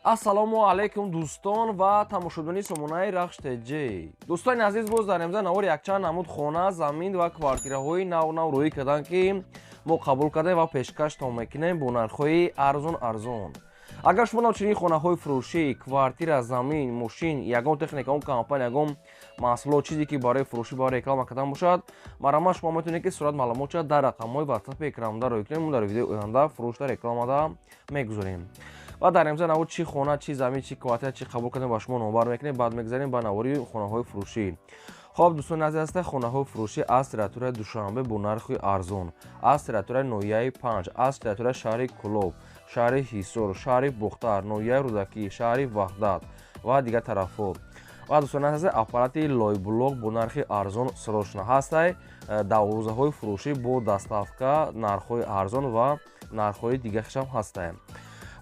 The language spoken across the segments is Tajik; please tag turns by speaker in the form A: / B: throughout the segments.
A: Ассалому алайкум, дӯстон ва тамошобинони сомонаи Рахш ТЖ. Дӯстони азиз, боз дар имза навори якчанд намуд хона, замин ва квартираҳои нав нав рӯӣ карданд, ки мо қабул кардем ва пешкаштон мекунем бо нархҳои арзон арзон. Агар шумо чунин хонаҳои фурӯшӣ, квартира, замин, мошин, ягон техника, он компания, ягон маҳсулот, чизе ки барои фурӯшӣ, барои реклама кардан бошад, марҳамат, шумо метавонед, ки сурат маълумотша дар рақамҳои ватсапи экранда рӯй кунем. Мо дар видеои оянда фурӯшда, рекламада мегузорем. Ва дар имза навор чӣ хона, чӣ замин, чӣ квартира, чӣ қабул кардем, ба шумо номбар мекунем. Баъд мегзарем ба навори хонаҳои фурӯшӣ. Хоб, дӯстони азиз, ҳаста хонаҳои фурӯшӣ аз территорияи Душанбе бо нархи арзон, аз территорияи ноҳияи Панҷ, аз территорияи шаҳри Кӯлоб, шаҳри Ҳисор, шаҳри Бохтар, ноҳияи Рӯдакӣ, шаҳри Ваҳдат ва дигар тарафҳо. Ва дӯстони азиз, аппарати лойблок бо нархи арзон срочно ҳастай, дарвозаҳои фурӯшӣ бо доставка, нархҳои арзон ва нархҳои дигарашам ҳастай.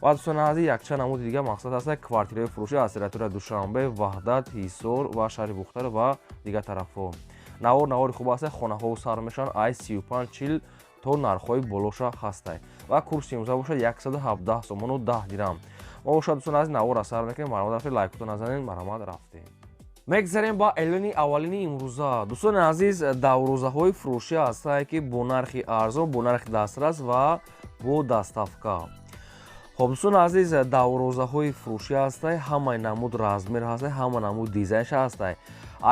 A: Ва дӯстони азиз, якчанд намуди дигар мақсад ҳаста, квартираҳои фурӯшӣ аз территорияи Душанбе, Ваҳдат, Ҳисор ва шаҳри Бухтар ва дигар тарафҳо. Навор навори хуб аста, хонаҳо сар мешаванд ай 35-40 то нархҳои болоша ҳастай. Ва курси имрӯза бошад 117 сомону 10 дирам. Мо бошад, дӯстони азиз, навор сар мекунем. Марҳамат, рафтем, лайкото назанед. Марҳамат, рафтем. Мегзарем ба эълони аввалини имрӯза. Дӯстони азиз, дарвозаҳои фурӯшӣ ҳастае, ки бо нархи арзон, бо нархи дастрас ва бо доставка. Хоб, дӯстони азиз, дарвозаҳои фурӯшӣ ҳастай, ҳамаи намуд размер ҳастай, ҳама намуд дизайнша ҳастай.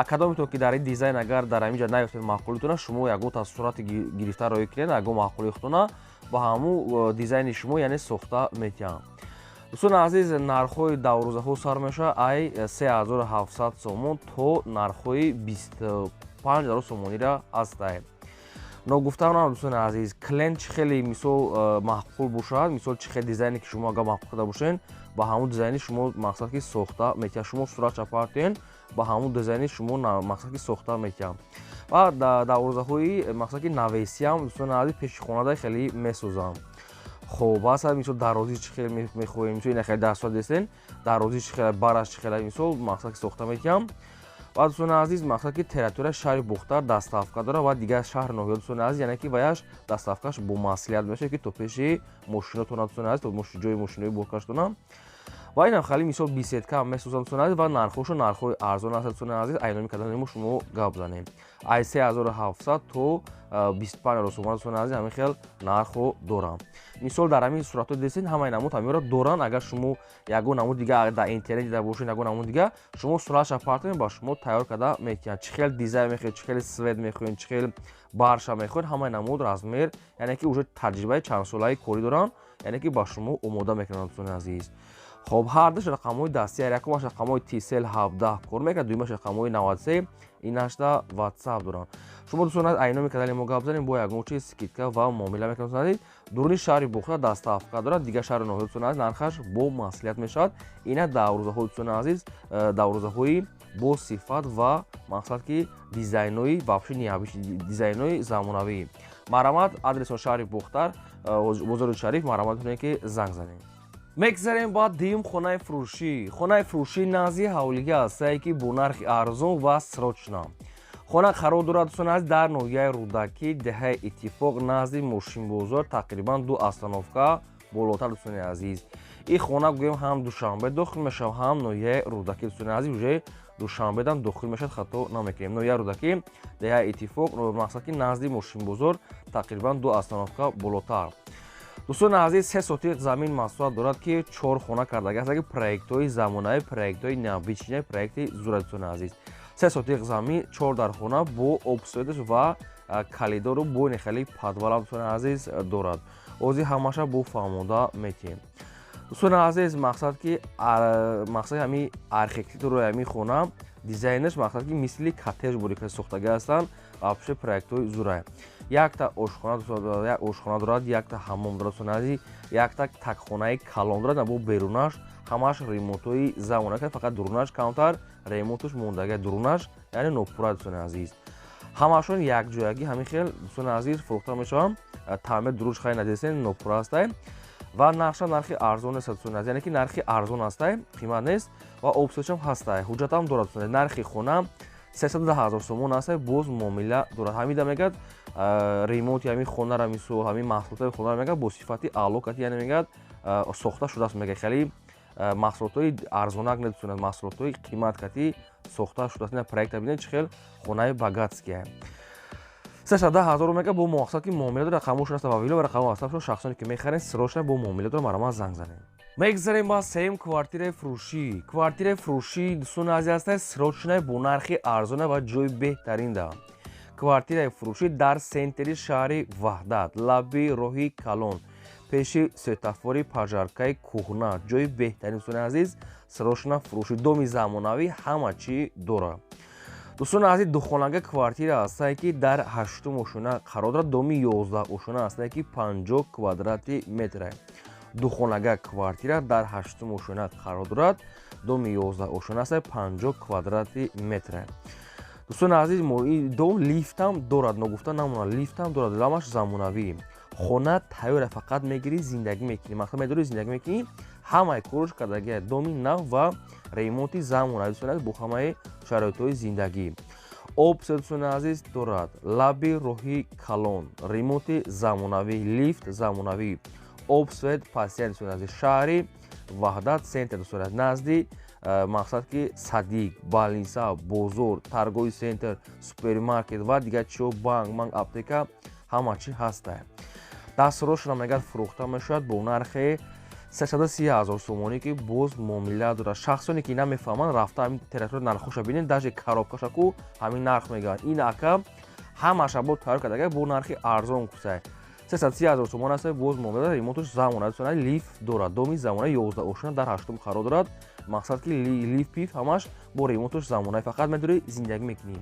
A: Кадометон ки дар ин дизайн агар дар ҳамин ҷа наёфтед маъқулитона, шумо ягон сурати гирифта роӣ кунед, ягон маъқули худтона ба ҳамун дизайни шумо, яъне, сохта метиҳам. Дӯстони азиз, нархҳои дарвозаҳо сар мешавад ай 3700 сомон то нархҳои 25 000 сомонира ҳастай. Ногуфта нам, дӯстони азиз, клиент чӣ хеле, мисол, маъқул бошад, мисол, чӣ хел дизайне ки шумо агар маъқул карда бошед, ба ҳамун дизайни шумо, мақсад ки, сохта метиҳад. Шумо суратша партоен, ба ҳамун дизайни шумо, мақсад ки, сохта метиҳам. Ва дарвозаҳои, мақсад ки, навесиам, дӯстони азиз, пеши хонада хеле месозам. Хоб, ҳаста, мисол, дарози чӣ хел мехоҳем, мисол, ина хеле дар сурат дестен, дарози чӣ хел, бараш чӣ хел, мисол, мақсад ки, сохта метиҳам. Ва дӯстони азиз, мақсад ки, территорияи шаҳри Бухтар доставка дорад ва дигар шаҳр, ноҳия. Дӯстони азиз, яъне ки ваяш доставкаш бо маслиҳат мешавад, ки то пеши мошинотона, дӯстони азиз, то ҷои мошинои боркаштона. Ва инам хеле, мисол, беседка месозам, дӯстони азиз, ва нархҳошо нархҳои арзон аст. Дӯстони азиз, айноми кардани мо шумо гап занем, ай 3700 то 25 000 сомон, дӯстони азиз, ҳамин хел нархҳо дорам. Мисол, дар ҳамин суратҳо дидесен, ҳамаи намуд ҳаминро доранд. Агар шумо ягон намуд дига дар интернет дида бошед, ягон намуд дига, шумо суратша партоед, ба шумо тайёр карда метиҳанд. Чӣ хел дизайн мехоҳед, чӣ хел цвет мехоҳед, чӣ хел барша мехоҳед, ҳамаи намуд размер, яъне ки уже таҷрибаи чандсолаи корӣ доранд, яъне ки ба шумо омода мекунанд, дӯстони азиз. Хоб, ҳардуш рақамҳои дастӣ: якумаш рақамҳои Tcell 17 кор мекунад, дуюмаш рақамҳои 93, инашда WhatsApp доранд. Шумо, дӯстон, айноми канали мо гап занем, бо ягон чиз скидка ва муомила мекунад. Дӯстон азиз, дуруни шаҳри Бухтар доставка дорад, дигар шаҳри ноҳия, дӯстони азиз, нархаш бо маслиҳат мешавад. Ина дарвозаҳои, дӯстони азиз, дарвозаҳои бо сифат ва, мақсад ки, дизайнои вообще необычный, дизайнои замонавӣ. Марҳамат, адресон шаҳри Бухтар, бозори Шариф. Марҳамат кунед, ки занг занем. Мегзарем ба дуюм хонаи фурӯшӣ. Хонаи фурӯшӣ назди ҳавлига ҳастае, ки бо нархи арзон ва срочно. Хона қарор дорад, дӯстони азиз, дар ноҳияи Рӯдакӣ, деҳаи Иттифоқ, назди мошинбозор, тақрибан ду остановка болотар. Дӯстони азиз, ин хона, гӯем, ҳам Душанбе дохил мешавад, ҳам ноҳияи Рӯдакӣ. Дӯстони азиз, уже Душанбедам дохил мешавад, хато намекунем. Ноҳияи Рӯдакӣ, деҳаи Иттифоқ, мақсад ки, назди мошинбозор, тақрибан ду остановка болотар. Дӯстони азиз, 3 сотиқ замин масоҳат дорад, ки чор хона кардаги аст, ки проектҳои замонавӣ, проектҳои необычный, проекти зура. Дӯстони азиз, 3 сотиқ замин, чор дар хона бо обсветаш ва калидору бо хеле подвалам, дӯстони азиз, дорад. Ози ҳамаша бо фаҳмода метиҳем. Дӯстони азиз, мақсад ки, мақсади ҳамин архитектураи ҳамин хона, дизайнаш, мақсад ки, мисли коттедж бури ки сохтагӣ ҳастанд. Вообще проектҳои зура. Якта ошхона, як ошхона дорад, якта ҳаммом дорад, дӯстони азиз, якта такхонаи калон дорад. Бо берунаш ҳамааш ремонтҳои замона, фақат дурунаш камтар ремонташ мондага, дурунаш, яъне, нопурра. Дӯстони азиз, ҳамашон якҷоягӣ ҳамин хел, дӯстони азиз, фурӯхта мешаванд. Таъмир дуруш хай надидесен, нопурра ҳастай. Ва нархша нархи арзон нест, дӯстони азиз, яъне ки нархи арзон ҳастай, қимат нест ва обсочам ҳастай, ҳуҷҷатам дорад. Дӯстони, нархи хона 310 000 сомон ҳастай, боз муомила дорад. Ҳамида мегӯяд, ремонти ҳамин хонара, мисол, ҳамин маҳсулотаи хонара, мегӯяд, бо сифати аъло кати, яъне, мегӯяд, сохта шудааст, мегӯяд, хеле. Маҳсулотҳои арзонак недӯстон, маҳсулотҳои қимат кати сохта шудааст. Ина проекта бинед, чӣ хел хонаи богатския. 310 000 мега, бо мақсад ки муомила дора. Рақамошон аст ва вило ва рақами ватсапшон. Шахсоне ки мехарен, срочно бо муомила дора, марҳамат, занг занед. Мегзарем ба сеюм квартираи фурӯшӣ. Квартираи фурӯшӣ, дӯстони азиз, ҳаста срочно, бо нархи арзона ва ҷои беҳтарин. Да квартираи фурӯшӣ дар центри шаҳри Ваҳдат, лаби роҳи калон, пеши светофори пожаркаи кӯҳна, ҷои беҳтарин. Дӯстони азиз, срочно фурӯшӣ, доми замонавӣ, ҳама чӣ дорад. Дӯстони азиз, духонага квартира ҳастае, ки дар ҳаштум ошона қарор дорад. Доми 11 ошона ҳастае, ки 50 квадрати метре. Духонага квартира дар ҳаштум ошона қарор дорад, доми 11 ошона ҳастае, 50 квадрати метре. Дӯстони азиз, дом лифтам дорад, ногуфта намонад, лифтам дорад, ламаш замонавӣ. Хона тайёра, фақат мегирӣ, зиндагӣ мекунӣ, мақсад медорӣ, зиндагӣ мекунӣ, ҳамаи корш кардагия. Доми нав ва ремонти замонавӣ, дӯстони азиз, бо ҳамаи шароитҳои зиндагӣ. Об, дӯстони азиз, дорад, лаби роҳи калон, ремонти замонавӣ, лифт замонавӣ, об, свет пасия. Дӯстони азиз, шаҳри Ваҳдат, центр, дӯстони азиз, назди мақсад ки садик, больница, бозор, торговый центр, супермаркет ва дигар чиҳо, банк, манк, аптека, ҳама чӣ ҳаста. Дастрошона мегӯяд, фурӯхта мешавад бо нархи 330 000 сомонӣ, ки боз муомила дорад. Шахсоне ки намефаҳманд, рафта ҳамин территория нархоша бинед, даже коробкаша ку ҳамин нарх мегӯянд. Ин ака ҳамаша бо тайёр кардага, бо нархи арзон кусай. 330 000 сомон аст, боз муомила. Ремонташ замона, лифт дорад, доми замона, 11 ошона, дар ҳаштум қарор дорад. Мақсад ки лифт, пиф, ҳамаш бо ремонташ замона, фақат медорӣ, зиндагӣ мекунӣ.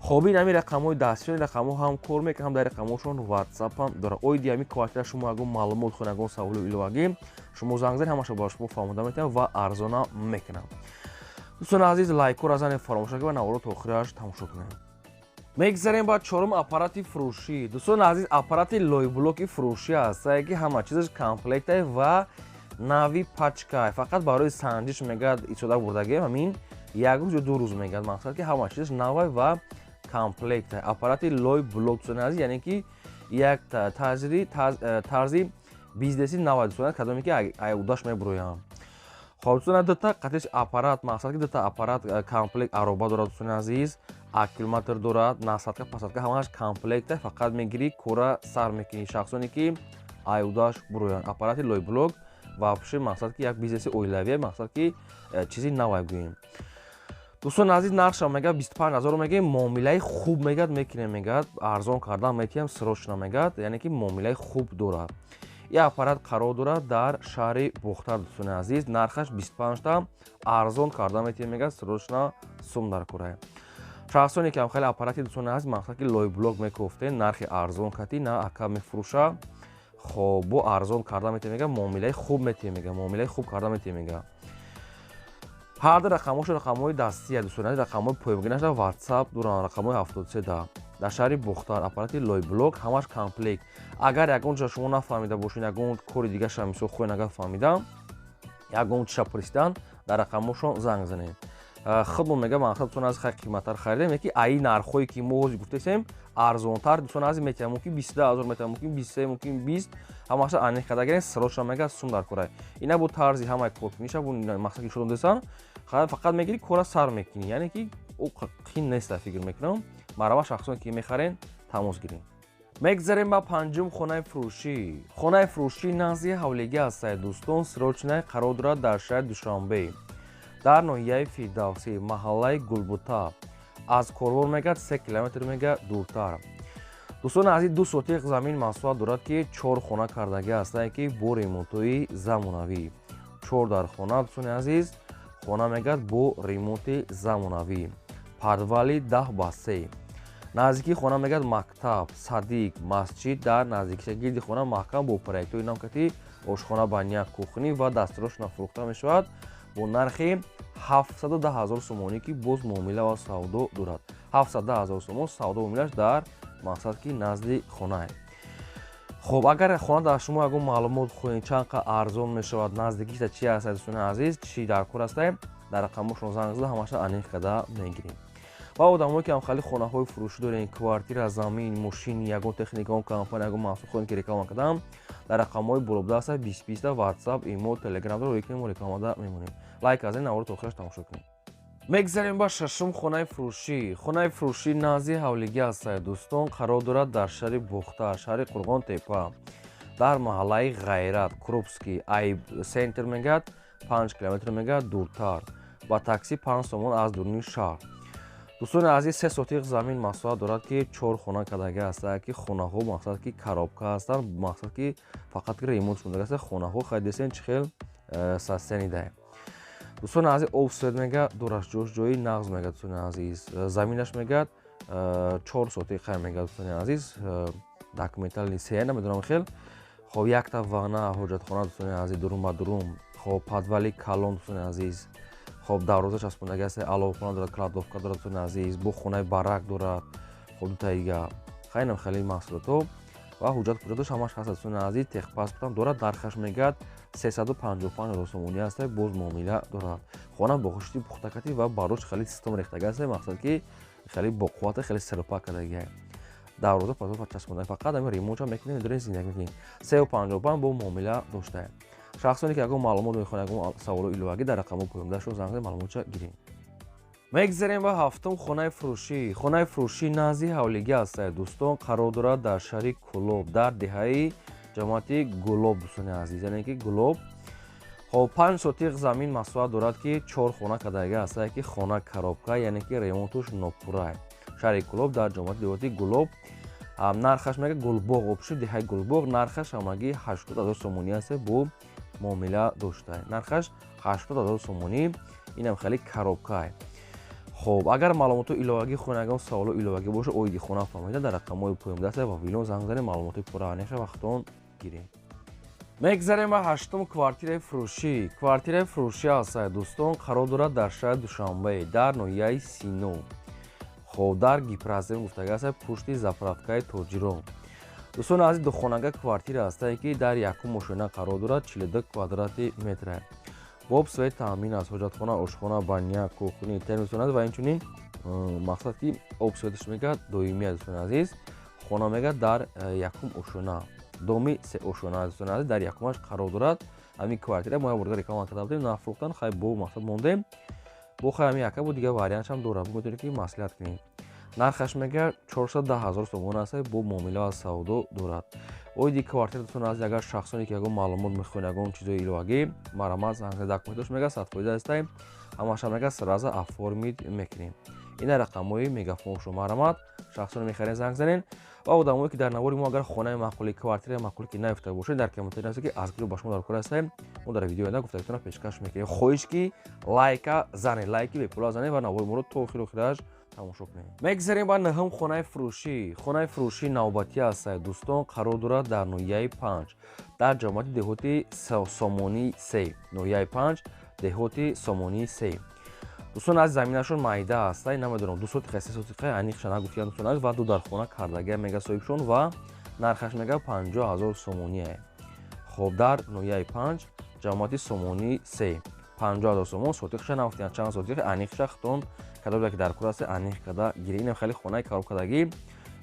A: Хоб, ин ҳамин рақамҳои дастиёни, рақамҳо ҳам кор мекунад, ҳам дар рақамҳошон ватсап ҳам дорад. Оиди ҳамин квартира шумо ягон маълумот хоҳед, ягон саволу иловагӣ, шумо занг занед, ҳамаша ба шумо фаҳмода метавонам ва арзона мекунам. Дӯстони азиз, лайкҳоро занед, фаромӯш накунед ва наворо то охираш тамошо кунед. Мегзарем ба чорум аппарати фурӯшӣ. Дӯстони азиз, аппарати лойблоки фурӯшӣ ҳастае, ки ҳама чизаш комплектай ва нави пачкай, фақат барои санҷиш мегӯяд истода бурдагием, ҳамин як рӯз ё 2 рӯз мегӯяд. Мақсад ки ҳама чизаш навай ва комплект. Аппарати лой блок, дӯстони азиз, яъне ки як тарзи бизнеси навай, дӯстони, кадоме ки удаш мебуроям. Хоб, дӯстони, дута қатиш аппарат, мақсад ки дута аппарат комплект ароба дорад, дӯстони азиз, аккумулятор дорад, насадка, пасадка, ҳамааш комплекта, фақат мегирӣ, кора сар мекунӣ. Шахсоне ки айудаш буроянд, аппарати лойблок вообще мақсад ки як бизнеси оилавия, мақсад ки чизи навай гӯем. Дӯстони азиз, нархша мегӯяд 25 000 мегӯем, муомилаи хуб мегӯяд мекунем, мегӯяд арзон кардан метиҳам, срочно мегӯяд, яъне ки муомилаи хуб дорад. Ин аппарат қарор дорад дар шаҳри Бохтар, дӯстони азиз, нархаш 25-та, арзон карда метиҳем, мегӯяд, срочно сум дар кора. Шахсоне ки ҳам хеле аппарати, дӯстони азиз, мақсад ки лойблок мекуфтен, нархи арзон кати на ака мефурӯша. Хоб, бо арзон карда метиҳем, мегӯяд, муомилаи хуб метиҳем, мегӯяд, муомилаи хуб карда метиҳем, мегӯяд. Ҳар ду рақамҳошо рақамҳои дастия, дӯстони азиз, рақамҳои поёмгӣ нашуда, ватсап доранд, рақамҳои 73 да. Дар шаҳри Бохтар аппарати лойблок, ҳамаш комплект. Агар ягон ҷо шумо нафаҳмида бошед, ягон кори дигаша, мисол, хоҳед, агар фаҳмида, ягон чиша пурсидан, дар рақамҳошон занг занед. Худмон мега, мақсад, дӯстони азиз, хай қиматтар харидем, яки аи нархҳое ки мо ҳозир гуфтесем, арзонтар, дӯстони азиз, метиҳам, мумкин 22 000 метиҳам, мумкин 23, мумкин 20, ҳамаша аниқ карда гирем. Срочно мега сум дар кора. Ина бо тарзи ҳамаи коркуниша, бо мақсад ки шудон десан, фақат мегирӣ, кора сар мекунӣ, яъне ки ӯ қин неста, фикр мекунам. Марҳамат, шахсоне ки мехарен, тамос гирем. Мегзарем ба панҷум хонаи фурӯшӣ. Хонаи фурӯшӣ назди ҳавлигӣ ҳастае, дӯстон, срочно қарор дорад дар шаҳри Душанбе, дар ноҳияи Фирдавсӣ, маҳаллаи Гулбута, аз корвор мегӯяд 3 километр мега дуртар. Дӯстони азиз, 2 сотиқ замин масоҳат дорад, ки чор хона кардагӣ ҳастае, ки бо ремонтҳои замонавӣ, чор дар хона. Дӯстони азиз, хона мегӯяд бо ремонти замонавӣ, подвали 10 ба 3. Наздикии хона мегӯяд мактаб, садик, масҷид дар наздикиша, гирди хона маҳкам бо проектҳои навкати, ошхона, баня, кухня ва дастрошона фурӯхта мешавад бо нархи 710 000 сомонӣ, ки боз муомила ва савдо дорад. 710 000 сомон савдо муомилаш дар мақсад ки назди хонае. Хоб, агар хона дар шумо ягон маълумот хоҳед, чанд қа арзон мешавад, наздикиша чи аст, дӯстони азиз, чӣ дар кор астае, дар рақамҳошон занг зада, ҳамаша аниқ карда мегирем. Ва одамое, ки ҳамхали хонаҳои фурӯшӣ дорем, квартира, замин, мошин, ягон техника, он компания, ягон маҳсул хоҳем, ки реклама кардам, дар рақамҳои болобуда аста 20 20 Ватсап, Имо, Телеграм дор, ки мо рекламада мемонем. Лайк аз ин наворо то охираш тамошо кунед. Мегзарем ба шашум хонаи фурӯшӣ. Хонаи фурӯшӣ назди ҳавлигӣ ҳастад, дӯстон, қарор дорад дар шаҳри Бохтар, шаҳри Қурғон Тепа, дар маҳаллаи Ғайрат, Крупский. Ай центр мегӯяд 5 километр мегӯяд дуртар, ба такси 5 сомон аз дуруни шаҳр. Дӯстони азиз, 3 сотиқ замин масоҳат дорад, ки чор хона кардагӣ ҳастанд, ки хонаҳо мақсад ки коробка ҳастанд, мақсад ки фақат ки ремонт шудага аст хонаҳо. Хайдесен, чӣ хел состояние даем. Дӯстони азиз, об, свет мега дораш, ҷош ҷои нағз мега. Дӯстони азиз, заминаш мегӯяд 4 сотиқ хай мега. Дӯстони азиз, документальный се намедонам хел. Хоб, якта ванна, ҳоҷатхона, дӯстони азиз, дурум ба дурум. Хоб, подвали калон, дӯстони азиз. Хоб, дарвоза часпондаги аст, аловхона дорад, кладовка дорад, дӯстони азиз, бо хонаи барак дорад. Хоб, дутаига хайнам хеле маҳсулото ва ҳуҷҷат ҳуҷҷатош ҳамаш ҳаст, дӯстони азиз, техпаспортам дорад. Нархаш мегӯяд 355 000 сомонӣ аст, боз муомила дорад. Хона бо хушти пухтакатӣ ва барош хеле система рехтага аст, мақсад ки хеле боқуввата, хеле сирпак кардагия. Дарвоза часпонда, фақат ами ремонтша мекунем, дорем, зиндагӣ мекунем. 355 бо муомила доштаем. Шахсоне, ки ягон маълумот мехоҳанд, ягон саволо иловагӣ, дар рақамҳо поёндаашро занг занед, маълумотша гирем. Мегзарем ба ҳафтум хонаи фурӯшӣ. Хонаи фурӯшӣ назди ҳавлигӣ ҳастад, дӯстон, қарор дорад дар шаҳри Кӯлоб, дар деҳаи ҷамоати Гулоб, дӯстони азиз, яъне ки Гулоб. Хоб, 5 сотиқ замин масоҳат дорад, ки чор хона кардага ҳастад, ки хона коробка, яъне ки ремонтуш нопурра. Шаҳри Кӯлоб, дар ҷамоати деҳоти Гулоб. Нархаш мега Гулбоғ обшуд, деҳаи Гулбоғ. Нархаш ҳамагӣ 80 000 сомонӣ аст, бо муомила дошта. Нархаш 80 000 сомонӣ, инам хеле коробка. Хоб, агар маълумоти иловагӣ хоҳед, ягон саволо иловагӣ боша оиди хона фаҳмида, дар рақамҳои поёндаста ва вилон занг занед, маълумоти пурра аниқа вақтон гирем. Мегзарем ба ҳаштум квартираи фурӯшӣ. Квартираи фурӯшӣ ҳастад, дӯстон, қарор дорад дар шаҳри Душанбе, дар ноҳияи Сино. Хоб, дар Гипрозем гуфтага аст, пушти заправкаи Тоҷирон. Дӯстони азиз, духонага квартира ҳастае, ки дар якум ошёна қарор дорад, 42 квадрати метра. Бо об, свет таъмин аст, ҳоҷатхона, ошхона, баня, кухня, термосонат ва инчунин мақсад ки об, светаш мегӯяд доимӣ аст. Дӯстони азиз, хона мегӯяд дар якум ошёна, доми се ошёна, дӯстони азиз, дар якумаш қарор дорад ҳамин квартира. Мо як борга реклама карда будем, нафурӯхтан. Хай, бо мақсад мондем, бо хай ҳамин яка бо дигар вариантшам дорад, метавонед ки маслиҳат кунем. Нархаш мегӯяд 410 000 сомон аст, бо муомила ва савдо дорад. Оиди квартира, дӯстони азиз, агар шахсоне ки ягон маълумот мехоҳед, ягон чизои иловагӣ, марҳамат, занг занед. Документош мегӯяд 100% ҳастаем, ҳамаша мегӯяд сразу оформить мекунем. Ина рақамҳои мегафоншо, марҳамат, шахсоне мехарен, занг занед. Ва одамое, ки дар навори мо агар хонаи маъқули, квартираи маъқуле ки наёфта бошед, дар комментария нависед, ки аз куҷо ба шумо дар кор ҳастаем, мо дар видеои оянда гуфтагитонро пешкаш мекунем. Хоҳиш, ки лайка занед, лайки бепула занед ва навори моро то охири охираш тамошо кунед. Мегзарем ба нӯҳум хонаи фурӯшӣ. Хонаи фурӯшии навбатӣ ҳастад, дӯстон, қарор дорад дар ноҳияи Панҷ, дар ҷамоати деҳоти Сомонии се, ноҳияи Панҷ, деҳоти Сомонии се. Дӯстон аз заминашон майда аст, намедонам, 2 сотиқа, 3 сотиқа, аниқша нагуфтиян, дӯстон азиз. Ва ду дархона кардагия мега соҳибшон ва нархаш мега 50 000 сомоние. Хоб, дар ноҳияи Панҷ, ҷамоати Сомонии се, 50 000 сомон. Сотиқша нагуфтиян, чанд сотиқ аниқша. Хитон кадобе ки дар кор аст, аниқ карда гирӣ. Инам хеле хонаи коробкадагӣ,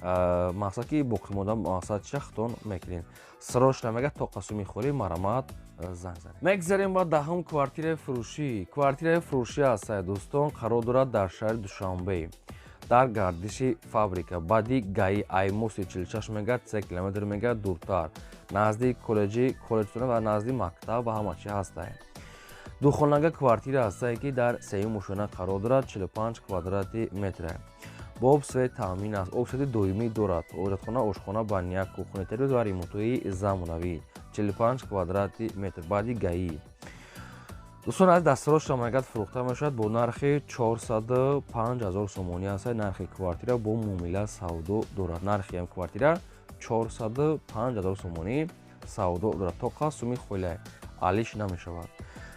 A: мақсад ки боқимонда мақсад чиша хитон мекунем. Срочно мега то қасуми холӣ, марҳамат, занг занед. Мегзарем ба 10-ум квартираи фурӯшӣ. Квартираи фурӯшӣ ҳастад, дӯстон, қарор дорад дар шаҳри Душанбе, дар гардиши фабрика, баъди ГАИ, ай мости 46 мега 3 километр мега дуртар, назди коллеҷи коллеҷтона ва назди мактаб ва ҳама чи ҳастае. Духонага квартира ҳастае, ки дар сеюм ошёна қарор дорад, 45 квадрати метра. Бо об, свет таъмин аст, об, свети доимӣ дорад, ҳоҷатхона, ошхона, баня, кухня, телевизор ва ремонтҳои замонавӣ, 45 квадрати метр, баъди ГАИ. Дӯстон аз дастрош мегӯяд фурӯхта мешавад бо нархи 405 000 сомонӣ аст. Нархи квартира бо муомила савдо дорад. Нархи ам квартира 405 000 сомонӣ савдо дорад. Тоқа суми холия алиш намешавад.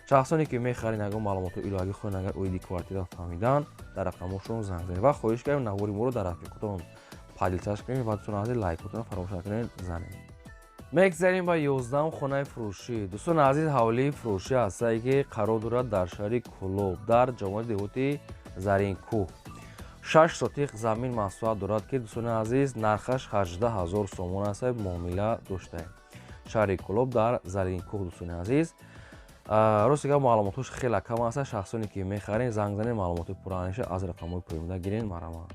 A: Шахсоне ки мехаред, ягон маълумоти иловагӣ хоҳед, агар оиди квартира фаҳмидан, дар рақамҳошон занг занед. Ва хоҳиш кардем, навори моро дар рафиқотон поделиться кунед ва, дӯстон азиз, лайкотонро фаромӯш накунед занед. Мегзарем ба 11-ум хонаи фурӯшӣ. Дӯстони азиз, ҳавлии фурӯшӣ ҳастае, ки қарор дорад дар шаҳри Кӯлоб, дар ҷамоати деҳоти Заринкӯҳ. 6 сотих замин масоҳат дорад, ки, дӯстони азиз, нархаш 18 000 сомон аст, муомила доштаем. Шаҳри Кӯлоб, дар Заринкӯҳ, дӯстони азиз. Рости гап, маълумотҳош хеле кам аст. Шахсоне ки мехарен, занг занед, маълумоти пурраниша аз рақамҳои поёнда гирен, марҳамат.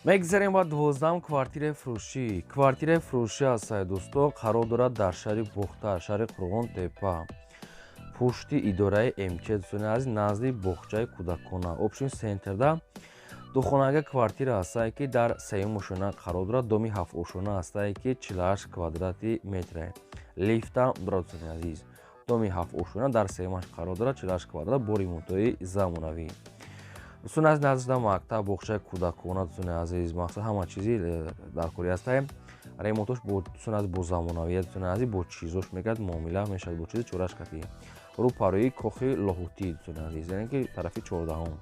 A: Мегзарем ба 12-ам квартираи фурӯшӣ. Квартираи фурӯшӣ аст, дӯстон, қарор дорад дар шаҳри Бохтар, шаҳри Қурғон Тепа, пушти идораи МЧ, дӯстони азиз, назди боғчаи кӯдакона, общий центрда духонага квартира ҳастае, ки дар сеюм ошёна қарор дорад. Доми ҳафтошёна ҳастае, ки 48 квадрати метре, лифтам дорад, дӯстони азиз. Доми ҳафтошёна дар сеюмаш қарор дорад, 48 квадрат, бо ремонтҳои замонавӣ, дӯстони азиз. Наздида мактаб, боғчаи кӯдакона, дӯстони азиз, мақсад ҳама чизи дар кори ҳастае. Ремонтош бо, дӯстони азиз, бо замонавият, дӯстони азиз, бо чизош мегӯяд, муомила мешавад, бо чизи чораш кати рӯпарӯи кохи Лоҳутӣ, дӯстони азиз, яъне ки тарафи 14-ум.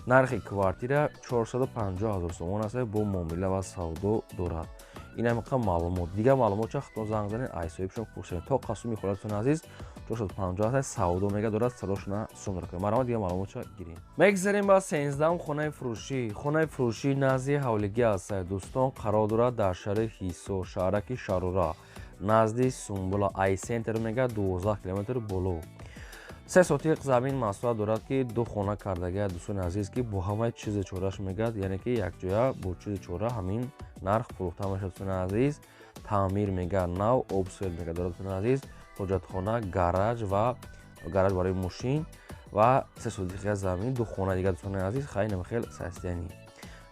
A: Нархи квартира 450 000 сомон аст, бо муомила ва савдо дорад. Ин ҳамиқа маълумот. Дигар маълумот ча худтон занг занед, ай соҳибшон пурсед. То қасуми холат, дӯстони азиз, 450 аст, савдо мега дорад, садошона сум дорад. Марҳамат, дигар маълумотча гирем. Мегзарем ба 13-ум хонаи фурӯшӣ. Хонаи фурӯшӣ назди ҳавлигӣ аст, дӯстон, қарор дорад дар шаҳри Ҳисор, шаҳраки Шарора, назди Сумбула, ай центр мега 12 километр боло. 3 сотиқ замин масоҳат дорад, ки ду хона кардагия, дӯстони азиз, ки бо ҳамаи чизи чораш мегӯяд, яъне ки якҷоя бо чизи чора ҳамин нарх фурӯхта мешавад, дӯстони азиз. Таъмир мега нав, об, свет мега дорад, дӯстони азиз, ҳоҷатхона, гараж ва гараж барои мошин ва 3 сотиқия замин, ду хона дига, дӯстони азиз. Хай, намхел состояние.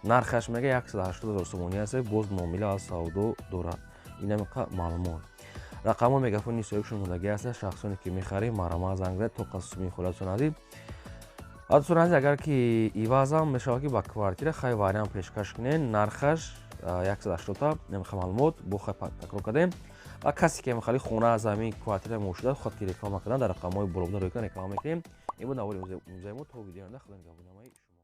A: Нархаш мега 180 000 сомонӣ аст, боз муомила ва савдо дорад. Инамиқа маълумот. Рақамҳо мегафони соҳибшон мондагӣ аст. Шахсоне ки мехарем, марҳамат, занг занед то қасуми холат, дӯстони азиз. Дӯстони азиз, агар ки ивазам мешавад, ки ба квартира хай вариант пешкаш кунед, нархаш 180-та. Намиха маълумот бо хай такрор кардем. Ва касе ки мехоҳад хона, замин, квартира мошуда, худ ки реклама кардан, дар рақамҳои болобуда рӯй кунад, реклама мекунем. Ин буд навори имрӯзаи мо. То видеои оянда, Худо нигаҳбони ҳамаи шумо.